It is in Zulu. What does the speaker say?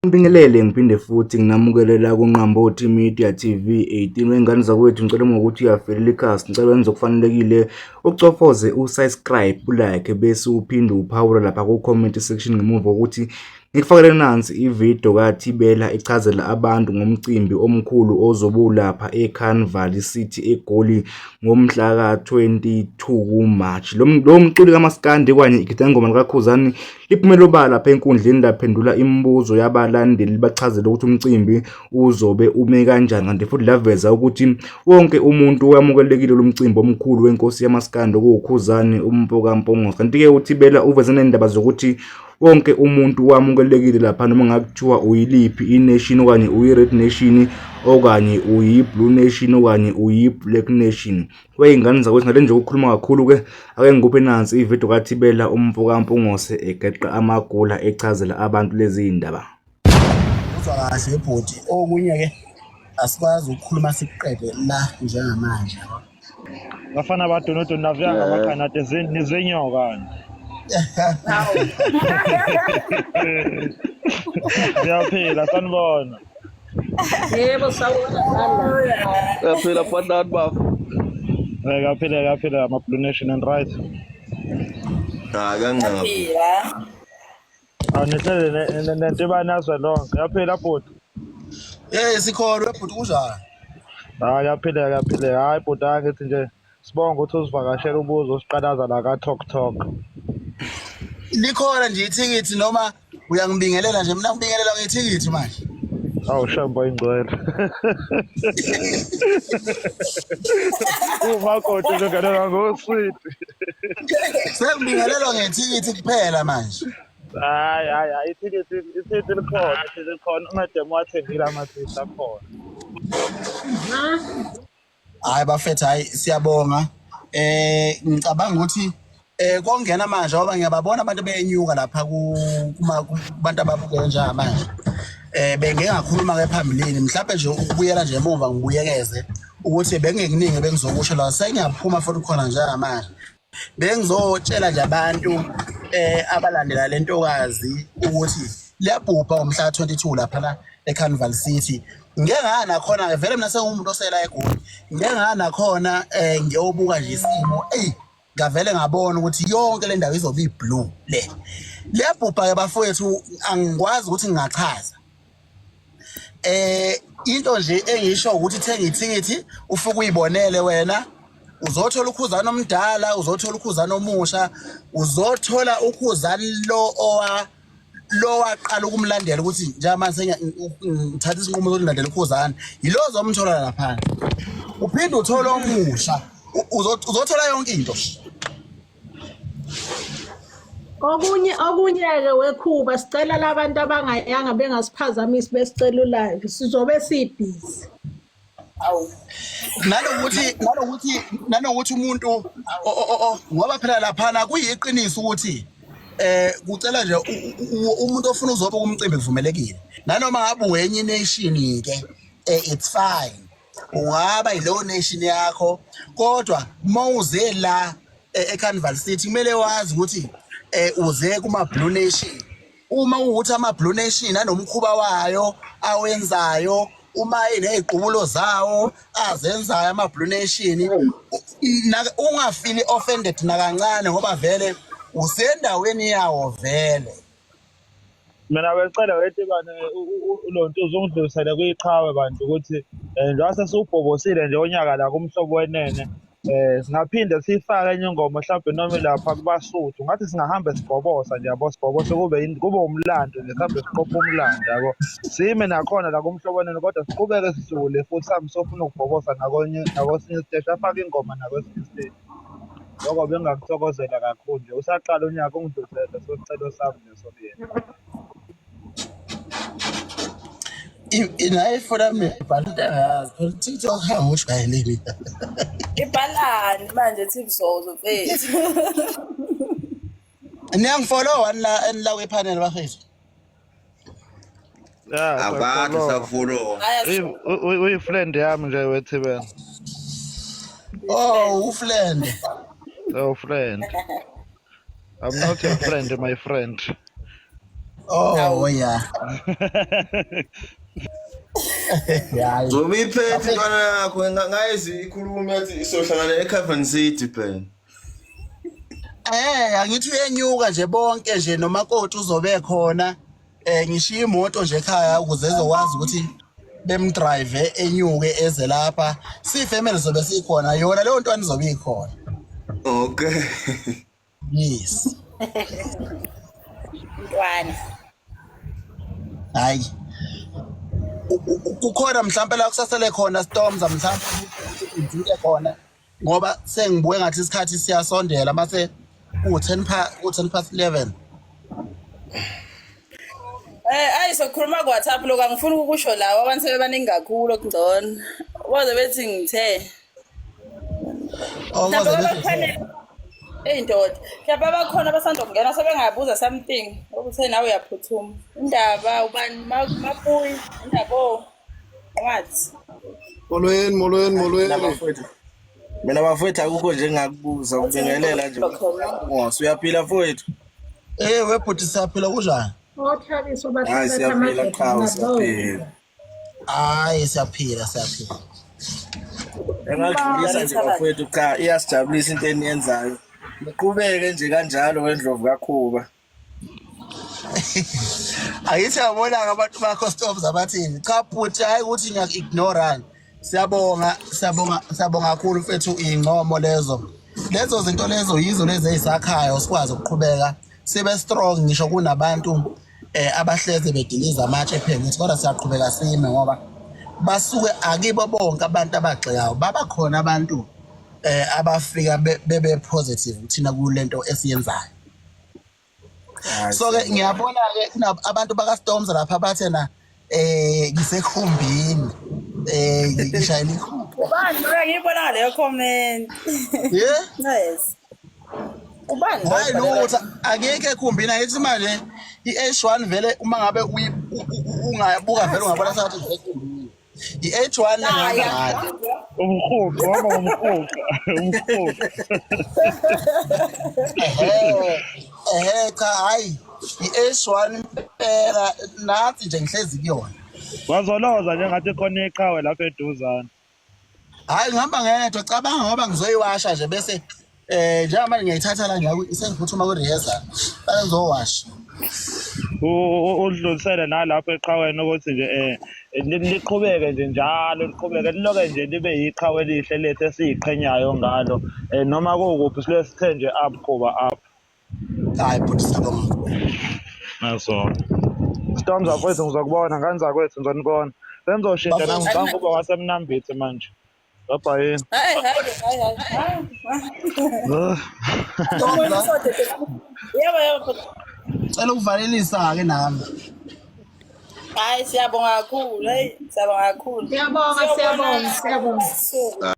Ngibingelele ngiphinde futhi nginamukele la kuNqambothi Media TV 18 wengane zakwethu, ngicela uma ukuthi uyavelela ikhasi, ngicela wenze okufanelekile, ucofoze usubscribe, ulike bese uphinde uphawula lapha ku-comment section ngemuva kokuthi ngikufakele nansi ividiyo kaThibela ichazela abantu ngomcimbi omkhulu ozobe ulapha eCarnival City eGoli ngomhla ka-22 kuMarch. Lo mculi kaMaskandi kanye igidangoma likaKhuzani liphumele obala lapha enkundleni laphendula imibuzo yabalandeli libachazela ukuthi umcimbi uzobe ume kanjani, kanti futhi laveza ukuthi wonke umuntu wamukelekile lo mcimbi omkhulu wenkosi yamaskandi okuwuKhuzani uMfoka Mpungose. Kanti-ke uThibela uveze nendaba zokuthi wonke umuntu wamukelekile lapha noma ngakuthiwa uyiliphi i-nation okanye uyi-red nation okanye uyi-blue nation okanye uyi-black nation. Wey'ngane zakwethu, ngale nje ukukhuluma kakhulu-ke, ake ngikuphe nansi ividiyo kaThibela umfo kaMpungose egeqa amagula echazela abantu lezi ndaba. Uzwa kahle bhuti, okunye-ke asikwazi ukukhuluma sikuqede la njengamanje. Bafana badonodoni navuya ngamaqanade nizinyoka. Siyaphila, sanibona. Yebo, sawubona Sandla. Uyaphila phahlani bafo. Kaphila kaphila ama Blue Nation and right. Cha kancane. Phila. Awunihlele nentibane yazwe lonke. Yaphila bhuti. Hey sikhona bhuti, kunjani? Hayi yaphila kaphila. Hayi bhuti, angithi nje sibonga ukuthi uzivakashela ubuzo usiqalaza la ka Talk Talk. Likhona nje ithikithi noma uyangibingelela nje? Mina ngibingelela ngethikithi manje. Awu shamba ingcwele. Umakoti ungenela ngoswidi. Sengibingelelwa ngethikithi kuphela manje. Hayi hayi hayi, ithikithi likhona, ithikithi likhona. Umadam wathengile amathikithi akhona. Hayi bafethu, hayi siyabonga. Ngicabanga ukuthi kongena manje ngoba ngiyababona abantu benyuka lapha kuma kubantu ababukele njengamanje. Bengeke ngakhuluma ke phambilini, mhlawumbe nje ukubuyela nje emuva ngibuyekeze ukuthi bengekuningi bengizokusho la, sengiyaphuma futhi khona njengamanje. Bengizotshela nje abantu abalandela le ntokazi ukuthi liyabhubha ngomhla 22 lapha la eCarnival City. Ngike ngaya nakhona vele, mina sengumuntu osela eGoli. Ngike ngaya nakhona ngiyobuka nje isimo. Ey, ngavele ngabona ukuthi yonke le ndawo izobe iblue le. Liyabhubha ke bafowethu, angikwazi ukuthi ngingachaza. Into nje engisho ukuthi thenga ithikithi ufike uyibonele wena, uzothola uKhuzani omdala, uzothola uKhuzani omusha, uzothola uKhuzani lo owa lo waqala ukumlandela ukuthi njengamanje ngithatha isinqumo sokulandela uKhuzani, yilo ozomthola laphana. Uphinde uthole omusha, uzothola yonke into. Okunye-ke wekhuba, sicela labantu abangayanga bengasiphazamisi besicela ulive, sizobe sibhizi. Nanokuthi umuntu ngoba phela laphana kuyiqiniso ukuthi kucela nje umuntu ofuna uzoba kumcimbi kuvumelekile, nanoma ngabe uwenye nation ke, it's fine, ungaba yileyo nation yakho, kodwa mawuze la eCarnival City kumele wazi ukuthi uze kuma Blue Nation. Uma ukuthi ama Blue Nation anomkhuba wayo awenzayo, uma eney'qubulo zawo azenzayo ama Blue Nation, ungafili offended nakancane ngoba vele usendaweni yawo vele. Mina becela wetibane lonto uzongidlulisele kwiqhawe bantu ukuthi njengoba sesiwubhobosile nje unyaka la kuMhlobo Wenene, singaphinde siyifake enye ingoma mhlawumbe noma lapha kuBasuthu, ngathi singahamba sibhobosa nje yabo, sibhobose kube umlando nje, sihambe siqophe umlando yabo, sime nakhona la kuMhlobo Wenene, kodwa siqhubeke sidlule futhi sihambe siyofuna ukubhobosa nakwesinye isiteshi, afake ingoma nakwesinye isiteshi. Lokho bengingakuthokozela kakhulu nje, usaqala unyaka ungidlulisele leso sicelo sami leso kuyena. Naye ifoni yami ibhala into engayazi phela, TikTok angujwayele mina. Ibhalani manje Thibzozo mfethu? Niyangifollow wani la enila kwipanel bafethu? Yeah, Akade sakufollow. Hhayi, uyi-friend yami nje wethibela. Oh, ufriend. Oh friend. I'm not your friend, my friend. Oh yeah. Hayi. Zobe iphethe intwana yakho ngayizwa ikhuluma yathi isohlangana eCavan City phela. Eh angithi uyenyuka nje bonke nje nomakoti uzobe khona eh ngishiya imoto nje ekhaya ukuze ezokwazi ukuthi bemdrive enyuke eze lapha si family zobe sikhona yona leyo ntwana izobe ikhona. Okay. Yes. Mntwana. Hayi. Kukhona mhlampe la kusasele khona Storms mhlampe ujike khona ngoba sengibuke ngathi isikhathi siyasondela mase ku-10 pa ku-10 past 11. Eh ayi sokhuluma ku WhatsApp lokho angifuni ukukusho lawo abantu sebebaningi kakhulu okungcono. Baze bethi ngithe. Oh, Mhlawumbe baze bethi abakhona Eyi ndoda, mhlawumbe abakhona abasanda kungena sebengabuza something okuthe nawe uyaphuthuma. Indaba ubani mabuyi indaba o nqwathi. Molweni, molweni, Mina molweni. bafowethu, mina bafowethu akukho nje engingakubuza ukubingelela nje Nkosi uyaphila mfowethu? Eh webhuti siyaphila kunjani? Othabiso Hayi bahlala siyaphila qhawe amadoda siyaphila. Hayi siyaphila siyaphila. Engadlulisa nje bafowethu cha iyasijabulisa into eniyenzayo. Niqhubeke nje kanjalo wendlovu kaKhuba. Angithi yabona-ke abantu bakho Storms abathini. Cha bhuti hayi ukuthi ngiyaku-ignore Siyabonga siyabonga siyabonga kakhulu mfethu iy'ncomo lezo. Lezo zinto lezo yizo lezi ey'sakhayo sikwazi ukuqhubeka sibe strong ngisho kunabantu eh abahleze bediliza amatshe phengithi kodwa siyaqhubeka sime ngoba basuke akibo bonke abantu abagxekayo baba khona abantu eh abafika bebe positive kuthina kulento esiyenzayo. So ke ngiyabona ke abantu baka Storms lapha bathe na eh ngisekhumbini eh ngishayela ikhumbi. Ubani lo ngiyibona leyo comment. Yeah. Nice. Ubani lo Hayi obhalela lutho akekho ekhumbini ayithi manje i-H1 vele uma ngabe ungabuka vele ungabona sengathi ngisekhumbini. I-H1 engihamba ngayo. Umrhuqo, waba ngumrhuqo, umrhuqo. Ehhe ehhe cha hayi i-H1 impela nathi nje ngihlezi kuyona. Wazoloza nje ngathi khona iqhawe lapha eduzane. Hayi ngihamba ngedwa cabanga ngoba ngizoyiwasha nje bese eh njengamanje ngiyayithatha la ngiya sengiphuthuma ku-rehearsal bese ngizowasha. Udlulisele nalapho eqhaweni ukuthi nje eh liqhubeke nje njalo liqhubeke liloke nje libe yiqhawe elihle lethu esiyiqhenyayo ngalo eh noma kukuphi siloke sithe nje up kuba up. Hayi bhuti siyabonga. Naso. Storms zakwethu ngizokubona ngane zakwethu ngizonibona. Sengizoshintsha nami Bafethu ngicabanga ukuba wasemnambithi manje. Bye-bye. Hayi hayi hayi hayi. Storms Yebo yebo. cela ukuvalelisa ke nami. Hayi siyabonga kakhulu. Hey siyabonga kakhulu. Siyabonga, siyabonga, Siyobonana siyabonga. ebusuku.